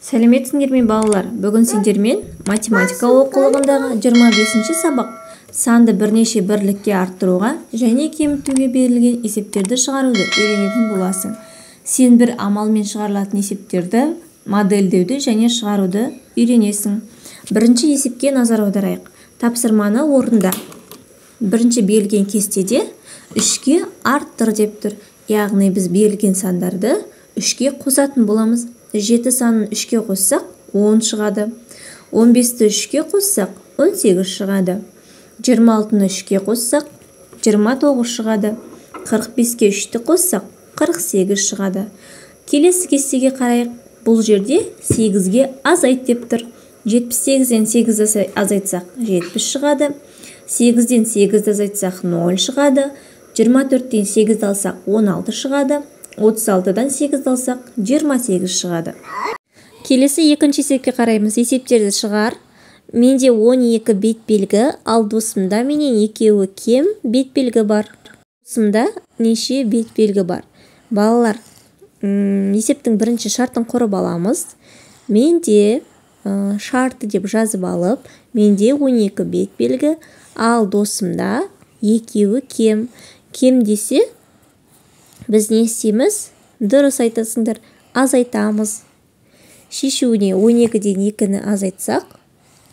Сәлеметсіңдер ме, балалар? Бүгін сендермен математика оқулығындағы 25-ші сабақ санды бірнеше бірлікке арттыруға және кемітуге берілген есептерді шығаруды үйренетін боласың. Сен бір амалмен шығарылатын есептерді модельдеуді және шығаруды үйренесің. Бірінші есепке назар аударайық. Тапсырманы орында. Бірінші берілген кестеде 3-ке арттыр деп тұр. Яғни біз берілген сандарды 3-ке қосатын боламыз. 7 санын 3-ке қоссақ 10 шығады. 15-ті 3-ке қоссақ 18 шығады. 26-ны 3-ке қоссақ 29 шығады. 45-ке 3-ті қоссақ 48 шығады. Келесі кестеге қарайық. Бұл жерде 8-ге азайт деп тұр. 78-ден 8-ді азайтсақ 70 шығады. 8-ден 8-ді азайтсақ 0 шығады. 24-тен 8-ді алсақ 16 шығады. 36-дан 8-ді алсақ 28 шығады. Келесі екінші есепке қараймыз. Есептерді шығар. Менде 12 бет белгі, ал досымда менен екеуі кем бет белгі бар. Досымда неше бет белгі бар? Балалар, есептің бірінші шартын құрып аламыз. Менде шарты деп жазып алып, менде 12 бет белгі, ал досымда екеуі кем. Кем десе, біз не істейміз? Дұрыс айтасыңдар, азайтамыз. Шешуіне 12-ден 2-ні азайтсақ,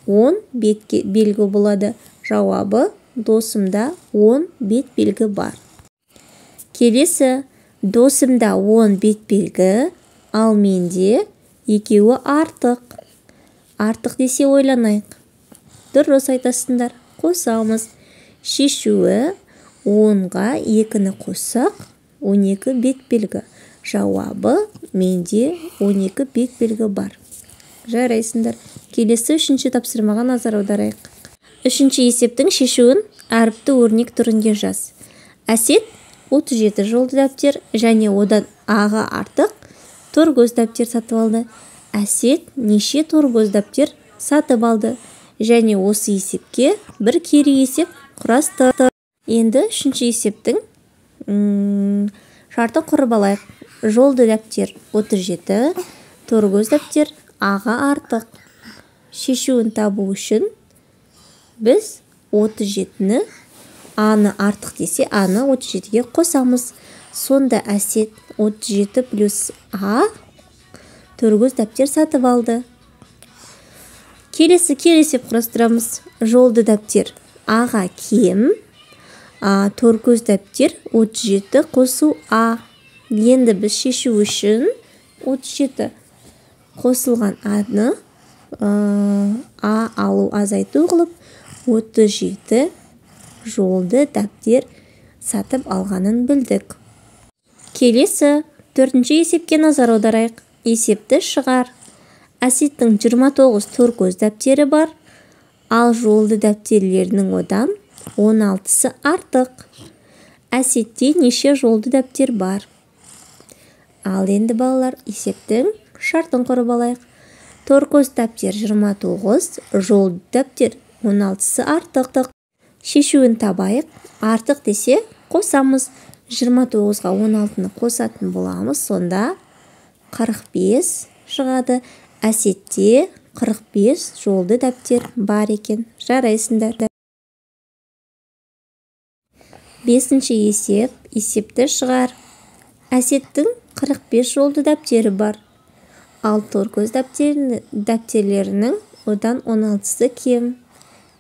10 бет белгі болады. Жауабы досымда 10 бет белгі бар. Келесі, досымда 10 бет белгі, ал менде екеуі артық. Артық десе ойланайық. Дұрыс айтасыңдар, қосамыз. Шешуі 10-ға 2-ні қоссақ, 12 бет белгі. Жауабы менде 12 бет белгі бар. Жарайсыңдар. Келесі үшінші тапсырмаға назар аударайық. Үшінші есептің шешуін әріпті өрнек түрінде жаз. Әсет 37 жолды дәптер және одан аға артық торкөз дәптер сатып алды. Әсет неше торкөз дәптер сатып алды? Және осы есепке бір кері есеп құрастыр. Енді үшінші есептің шартын құрып алайық. Жолды дәптер 37, торкөз дәптер аға артық. Шешуін табу үшін біз 37-ні, аны артық десе, аны 37-ге қосамыз. Сонда Әсет 37 плюс а торкөз дәптер сатып алды. Келесі кері есеп құрастырамыз. Жолды дәптер аға кем, торкөз дәптер 37 қосу а. Енді біз шешу үшін 37 қосылған аны а алу азайту қылып 37 жолды дәптер сатып алғанын білдік. Келесі төртінші есепке назар аударайық. Есепті шығар. Әсеттің 29 торкөз дәптері бар, ал жолды дәптерлерінің одан 16-сы артық. Әсетте неше жолды дәптер бар? Ал енді балалар, есептің шартын құрып алайық. Торкөз дәптер 29, жолды дәптер 16-сы артық. Шешуін табайық. Артық десе қосамыз. 29-ға 16-ны қосатын боламыз. Сонда 45 шығады. Әсетте 45 жолды дәптер бар екен. Жарайсыңдар. Бесінші есеп. Есепті шығар. Әсеттің 45 жолды дәптері бар, ал торкөз дәптерлерінің одан 16-сы кем.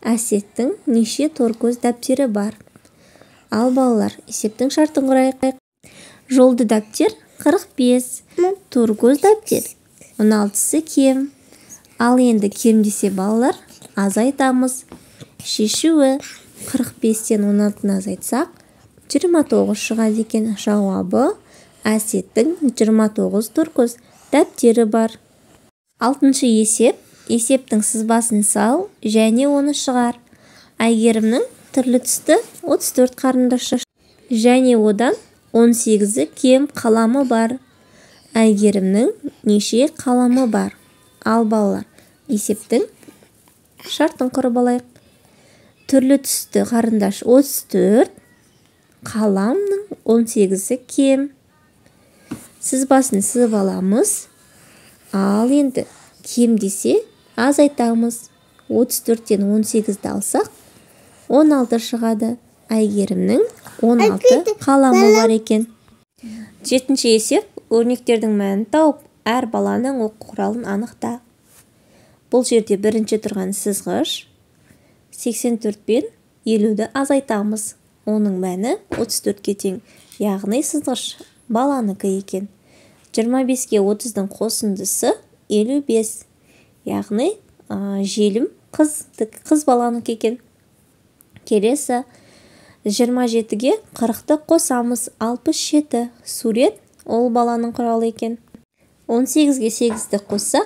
Әсеттің неше торкөз дәптері бар? Ал балалар, есептің шартын құрайық. Жолды дәптер 45, торкөз дәптер 16-сы кем. Ал енді кем десе балалар, азайтамыз. Шешуі 45-тен 16-ны азайтсақ, 29 шығады екен. Жауабы Әсеттің 29 торкөз дәптері бар. Алтыншы есеп. Есептің сызбасын сал және оны шығар. Әйгерімнің түрлі түсті 34 қарындашы және одан 18-і кем қаламы бар. Әйгерімнің неше қаламы бар? Ал балалар, есептің шартын құрып алайық. Түрлі түсті қарындаш 34, қаламның 18-і кем. Сызбасын сызып аламыз. Ал енді Кем десе азайтамыз. 34-тен 18-ді алсақ, 16 шығады. Әйгерімнің 16 қаламы бар екен. Жетінші есеп: өрнектердің мәнін тауып, әр баланың оқу құралын анықта. Бұл жерде бірінші тұрған сызғыш. 84 пен 50-ді азайтамыз. Оның мәні 34-ке тең, яғни сызғыш баланыкі екен. 25-ке 30-дың қосындысы 55, яғни желім қыз баланыкі екен. Келесі, 27-ге 40-ты қосамыз, 67. Сурет ол баланың құралы екен. 18-ге 8-ді қоссақ,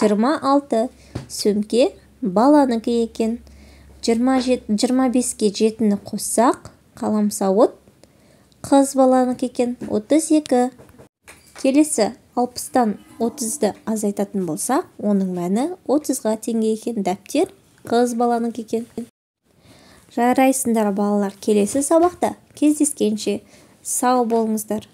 26. Сөмке баланыкі екен. 25-ке 7-ні қоссақ, қаламсауыт қыз баланыкі екен, 32. Келесі, 60-тан 30-ды азайтатын болсақ, оның мәні 30-ға тең екен. Дәптер қыз баланыкі екен. Жарайсыңдар, балалар. Келесі сабақта кездескенше, сау болыңыздар.